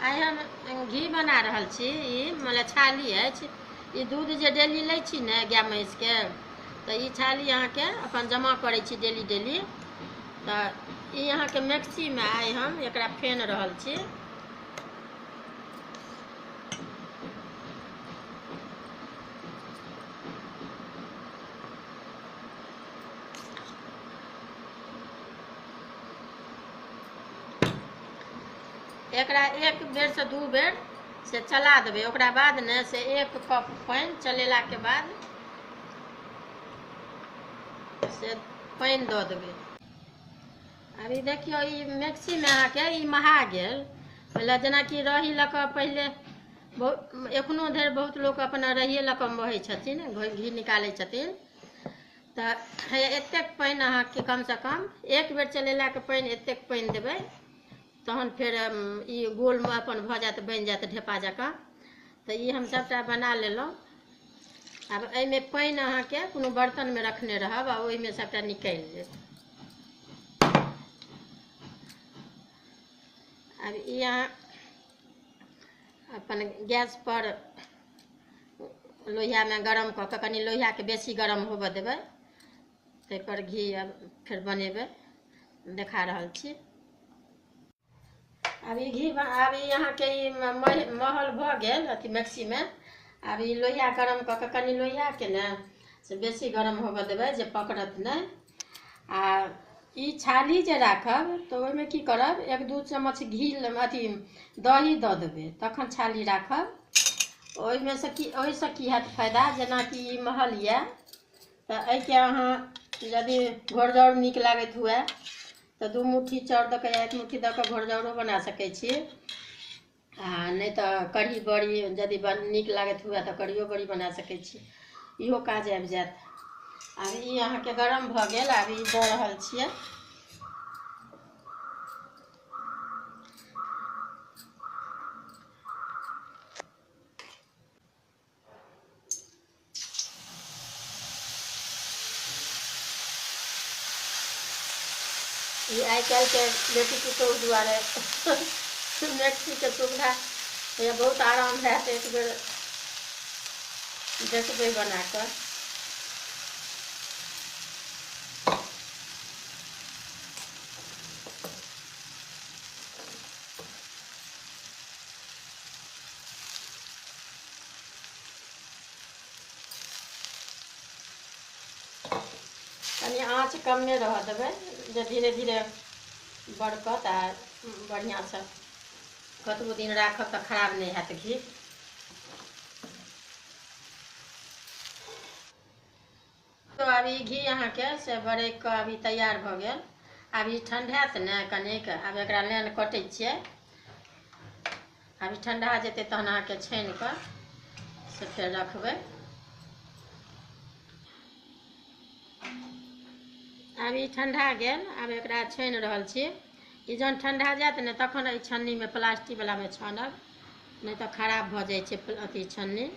आइ हम घी बना रहल छी। ई मतलब छाली अछि। ई दूध जे डेली लै छी ने गाय महीँसके, तऽ ई छाली अहाँके अपन जमा करै छी डेली डेली। तऽ ई अहाँके मिक्सीमे आइ हम एकरा फेन रहल छी। एकरा एक बेर से दू बेर से चला देबै, ओकरा बाद ने से एक कप पानि चलेलाके बाद से पानि दऽ देबै। आब ई देखियौ, ई मिक्सीमे अहाँके ई महा गेल। पहिले जेनाकि रही लऽ कऽ पहिले बहुत, एखनो धरि बहुत लोक अपना रहिए लऽ कऽ महै छथिन, घी निकालै छथिन। तऽ एतेक पानि अहाँके कमसँ कम एक बेर चलेलाके पानि एतेक पानि देबै, तहन फेर ई गोलमे अपन भऽ जायत, बनि जायत ढेपा जकाँ। तऽ ई हम सभटा बना लेलहुँ। आब एहिमे पानि अहाँके कोनो बर्तनमे रखने रहब आ ओहिमे सभटा निकालि लेब। आब ई अहाँ अपन गैस पर लोहियामे गरम कऽ कऽ कनि लोहियाके बेसी गरम होबऽ देबै, ताहिपर घी आब फेर बनेबै, देखा रहल छी। आब ई घी, आब ई अहाँके ई महल भऽ गेल अथी मिक्सीमे। आब ई लोहिया गरम कऽ कऽ कनि लोहियाके ने से बेसी गरम होबऽ देबै जे पकड़त नहि। आ ई छाली जे राखब तऽ ओहिमे की करब, एक दू चम्मच घी अथी दही दऽ देबै, तखन छाली राखब। ओहिमे से की, ओहिसँ की हैत फायदा, जेनाकि ई महल यए तऽ एहिके अहाँ यदि घोरजाउर नीक लागैत हुए तऽ 2 मुट्ठी चाउर दऽ कऽ या 1 मुट्ठी दऽ कऽ घोरजाउरो बना सकै छी। आ नहि तऽ कढ़ी बड़ी यदि नीक लागैत हुए तऽ कढ़ियो बड़ी बना सकै छी, इहो काज आबि जायत। आब ई अहाँके गरम भऽ गेल, आब ई दऽ रहल छियै। ई आइ काल्हिके बेटी पुतोहु दुआरे मिक्सीके सुविधा ये बहुत आराम हैत। एक बेर देखबै बना कऽ। कनि आँच कमे रहऽ देबै जे धीरे धीरे बरकत आ बढ़िआँसँ कतबो दिन राखब तऽ खराब नहि हैत घी। तो आब ई घी अहाँके से बरकि कऽ अभी तैयार भऽ गेल। आब ई ठण्डायत ने कनिक, आब एकरा लाइन कटै छियै। आब ई ठण्डा जेतै तहन अहाँके छानि कऽ से फेर रखबै। आब ई ठण्डा गेल, आब एकरा छानि रहल छी। ई जहन ठण्डा जायत ने तखन एहि छन्नीमे प्लास्टिकवलामे छानब, नहि तऽ खराब भऽ जाइ छै अथी छन्नी।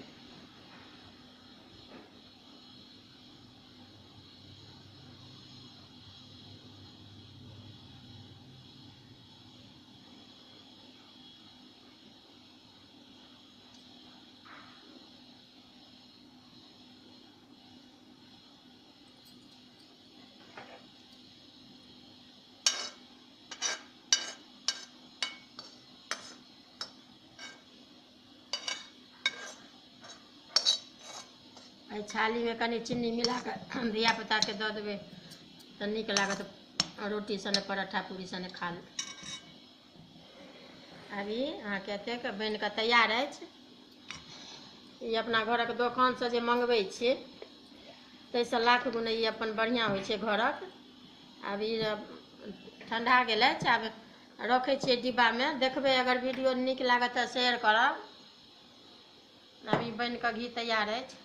एहि छालीमे कनि चीनी मिला कऽ धियापुताके दऽ देबै तऽ नीक लागत, रोटी सने पराठा पूरी सने खा लेब। आब ई अहाँके एतेक बनि कऽ तैयार अछि। ई अपना घरक दोकानसँ जे मङ्गबै छी ताहिसँ लाख गुना ई अपन बढ़िआँ होइ छै घरक। आब ई ठण्डा गेल अछि, आब रखै छियै डिब्बामे। देखबै अगर वीडियो नीक लागत तऽ शेयर करब। आब ई बनि कऽ घी तैयार अछि।